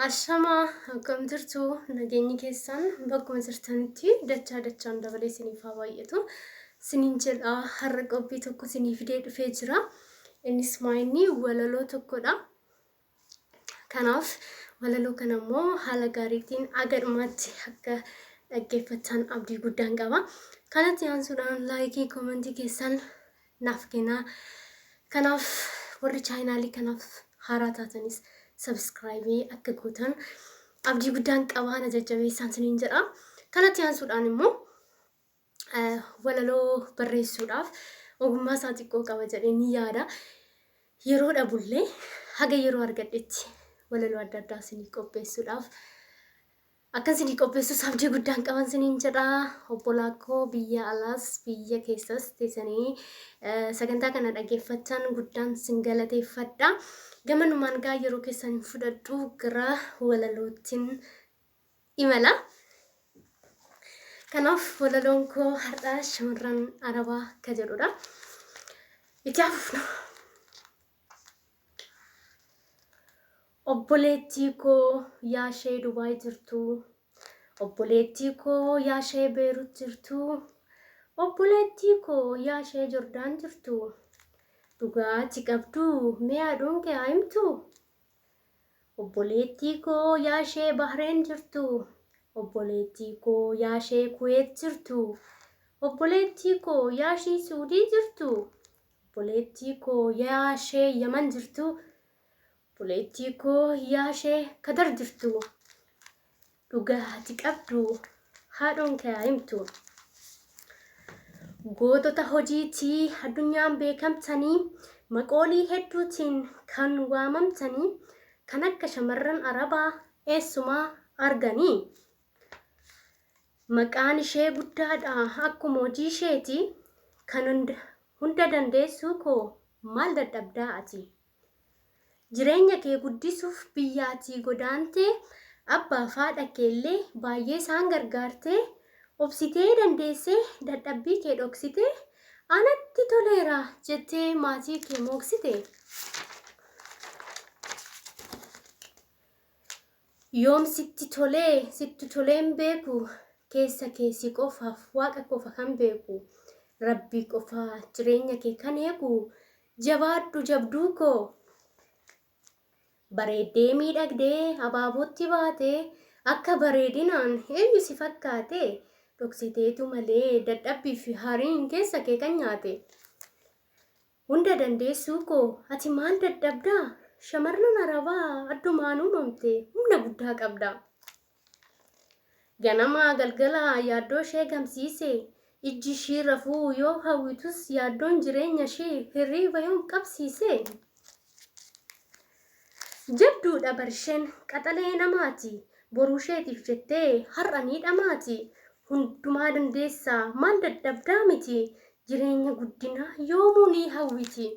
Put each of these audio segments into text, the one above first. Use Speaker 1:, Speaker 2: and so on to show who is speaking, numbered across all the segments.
Speaker 1: Ashamaa akkam jirtu nageenyi keessan bakkuma jirtanitti dachaa dachaan dabalee isiniif haa baay'atu. Isiniin jedha har'a qophii tokko isinii fidee dhufee jira. Innis maayinni walaloo tokkodha. Kanaaf walaloo kana immoo haala gaariitiin aga dhumaatti akka dhaggeeffattan abdii guddaan qaba. Kanatti aansuudhaan laayikii koomentii keessan naaf kennaa. Kanaaf warri chaayinaalii kanaaf haaraa taatanis sabiskiraayibii akka gootan abdii guddaan qabaa na jajjabeessaan isiniin jedha. Kanatti aansuudhaan immoo walaloo barreessuudhaaf ogummaa isaa xiqqoo qaba jedhee ni yaada. Yeroo dhabullee haga yeroo argadhetti walaloo adda addaa isinii qopheessuudhaaf akkan isinii qopheessus abdii guddaan qaban isiniin jedha. Obbolaa koo biyya alaas biyya keessas teessanii sagantaa kana dhaggeeffachaan guddaan sin galateeffadha. Gamanumaan gaa yeroo keessan hin fudhadhu gara walaloottiin imala. Kanaaf walaloon koo har'aa shamarran Arabaa ka jedhudha. Itti hafuufna. Obboleettii koo yaashee Dubaay jirtu. Obboleettii koo yaashee Beerut jirtu. Obboleettii koo yaashee Jordaan jirtu. Dhugaa ati qabdu mee haadhoon kee haa himtu. Obboleettii koo yaashee Bahreen jirtu. Obboleettii koo yaashee Kuweet jirtu. Obboleettii koo yaashii Suudii jirtu. Obboleettii koo yaashee Yaman jirtu. Obboleettii koo yaashee Katar jirtu. Dhugaa ati qabdu haadhoon kee haa himtu. Gootota hojiitii addunyaan beekamtanii maqoolii hedduutiin kan waamamtanii kan akka shamarran Arabaa eessumaa arganii? Maqaan ishee guddaadha akkuma hojii isheeti kan hunda dandeessuu koo maal dadhabdaa ati? Jireenya kee guddisuuf biyyaatii godaantee, abbaaf haadha keellee baay'ee isaan gargaartee, obsitee dandeessee dadhabbii kee dhoksitee, anatti toleera jettee maatii kee mooksite. Yoom sitti tolee sitti tolee hin beeku keessa kee si qofaaf waaqa qofa kan beeku rabbii qofaa jireenya kee kan eegu jabaadhu jabduu koo. Bareeddee miidhagdee abaabootti baatee akka bareedinaan eenyu si fakkaate dhoksiteetu malee dadhabbii fi haariin keessa kee kan nyaate. Hunda dandeessuu koo ati maal dadhabdaa? Shamarran Arabaa addumaan uumamte humna guddaa qabda. Ganamaa galgala yaaddoo ishee gamsiise ijji ishii rafuu yoo hawwitus yaaddoon jireenya ishii hirriiba yoom qabsiise? Jabduudha bar isheen qaxalee namaati boruu isheetiif jettee har'a ni dhamaati hundumaa dandeessaa maal dadhabdaa miti jireenya guddinaa yoomuu ni hawwiti.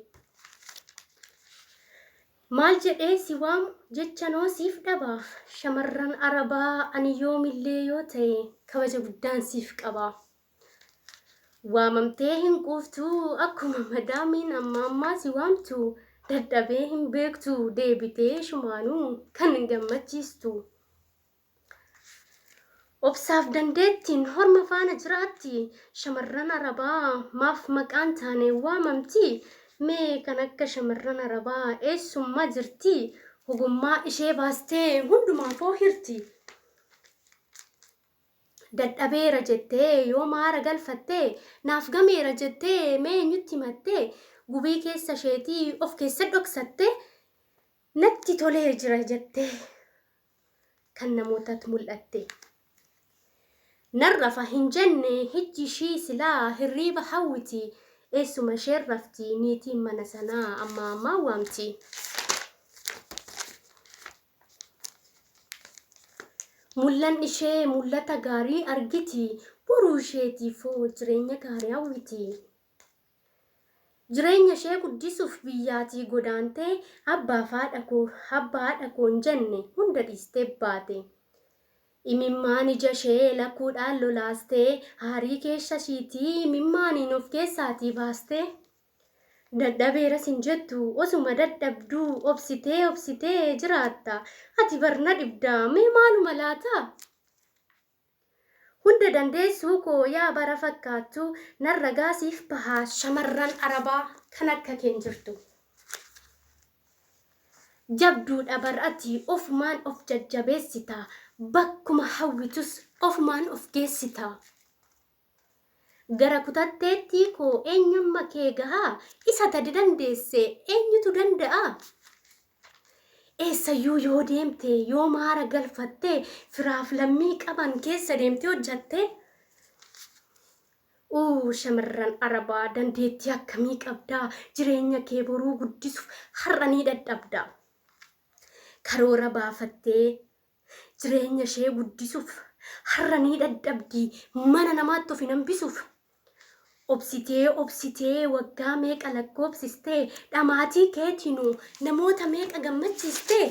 Speaker 1: Maal jedhee si waamu jechanoo siif dhaba shamarran Arabaa ani yoomillee yoo ta'e kabaja guddaan siif qaba. Waamamtee hin quuftu akkuma madaamiin amma ammaa si waamtu dadhabee hin beektu deebitee shumaanuu kan gammachiistu. Obsaaf dandeettiin horma faana jiraatti shamarran Arabaa maaf maqaan taane waamamti mee kan akka shamarran Arabaa eessummaa jirti ogummaa ishee baastee hundumaafoo hirti. Dadhabeera jettee yoo maara galfatte naaf gameera jettee mee eenyutti himatte gubii keessa isheetii of keessa dhoksatte natti tolee jira jettee kan namootatti mul'atte. Nan rafa hin jenne hijji ishii silaa hirriiba hawwiti eessuma isheen rafti niitiin mana sanaa ammaa ammaa waamti. Mul'anni ishee mul'ata gaarii argiti, boruu isheetiifoo jireenya gaarii hawwiti. Jireenya ishee guddisuuf biyyaatii godaantee abbaaf haadha koo abbaa haadha koo hin jenne hunda dhiistee baate. Imimmaan ija ishee lakkuudhaan lolaastee aarii keessa ishiitii imimmaaniin of keessaatii baastee. Dadhabeeras hin jettu osuma dadhabduu obsitee obsitee jiraatta. Ati bar na dhibda mee maaluma laata? Hunda dandeessuu koo yaa bara fakkaattu nan ragaa siif baha shamarran arabaa kan akka kee hin jirtu. Jabduudha bar ati ofumaan of jajjabeessita bakkuma hawwitus ofumaan of geessita. Gara kutatteettii koo eenyumma kee gahaa isa tadi dandeesse eenyutu danda'a? Eessayyuu yoo deemte yoo maara galfatte firaaf lammii qaban keessa deemtee hojjatte Uu shamarran arabaa dandeettii akkamii qabdaa jireenya kee boruu guddisuuf har'a ni dadhabda. Karoora baafattee Jireenya ishee guddisuuf har'a ni dadhabdi mana namaatti of hin hambisuuf. Obsitee obsitee waggaa meeqa lakkoofsistee dhamaatii keetiinuu namoota meeqa gammachiistee.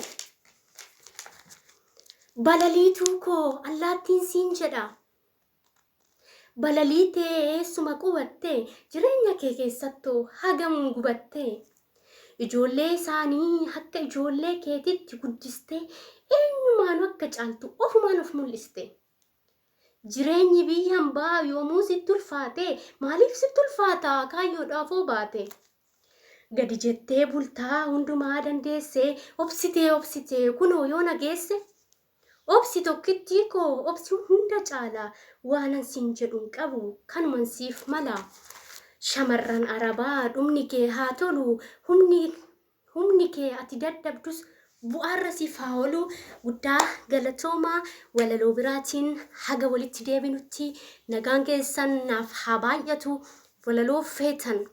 Speaker 1: Balaliituu koo allaattiin siin jedha. Balaliitee eessuma qubatte jireenya kee keessattuu hagam gubatte? Ijoollee isaanii akka ijoollee keetitti guddistee eenyumaanuu akka caaltu ofumaan of mul'iste. Jireenyi biyya hambaa yoomuu sitti ulfaate maaliif sitti ulfaata kaayyoodhaafoo baate? Gadi jettee bultaa hundumaa dandeessee obsitee obsitee kunoo yoona geesse. Obsi tokkittii koo obsi hunda caala waanan siin jedhu hin qabu kanuman siif mala. Shamarran Arabaa dhumni kee haa tolu humni humni kee ati dadhabdus bu'aarra siif haa oolu guddaa galatoomaa walaloo biraatiin haga walitti deebinutti nagaan keessan naaf haa baay'atu walaloo feetan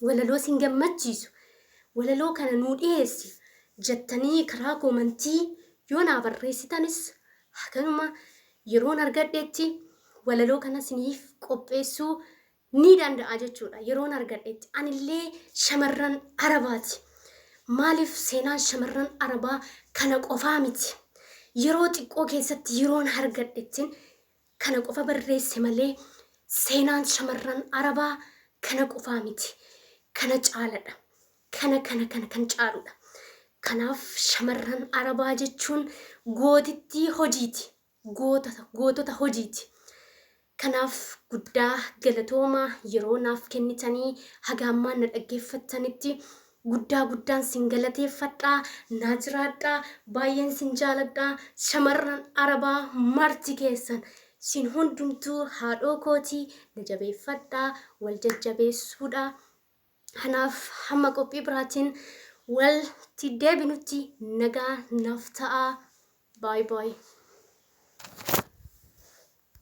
Speaker 1: walaloo sin gammachiisu walaloo kana nuu dhiyeessi jettanii karaa koomantii yoo naa barreessitanis haganuma yeroon argadhetti walaloo kana siniif qopheessuu ni danda'a jechuudha yeroon argadhetti anillee shamarran arabaati maaliif seenaan shamarran arabaa kana qofaa miti yeroo xiqqoo keessatti yeroon argadhettin kana qofa barreesse malee seenaan shamarran Arabaa kana qofaa miti. Kana caaladha. Kana kana kana kan caaludha. Kanaaf shamarran Arabaa jechuun gootittii hojiiti. Goota gootota hojiiti. Kanaaf guddaa galatoomaa yeroo naaf kennitanii haga ammaa na dhaggeeffattanitti guddaa guddaan sin galateeffadha. Naa jiraadha. Baay'een sin jaaladha. Shamarran Arabaa marti keessan sin hundumtuu haadhoo kooti na jabeeffadha. Wal jajjabeessuudha. Kanaaf hamma qophii biraatiin walti deebinutti nagaa naaf ta'a. Bye bye.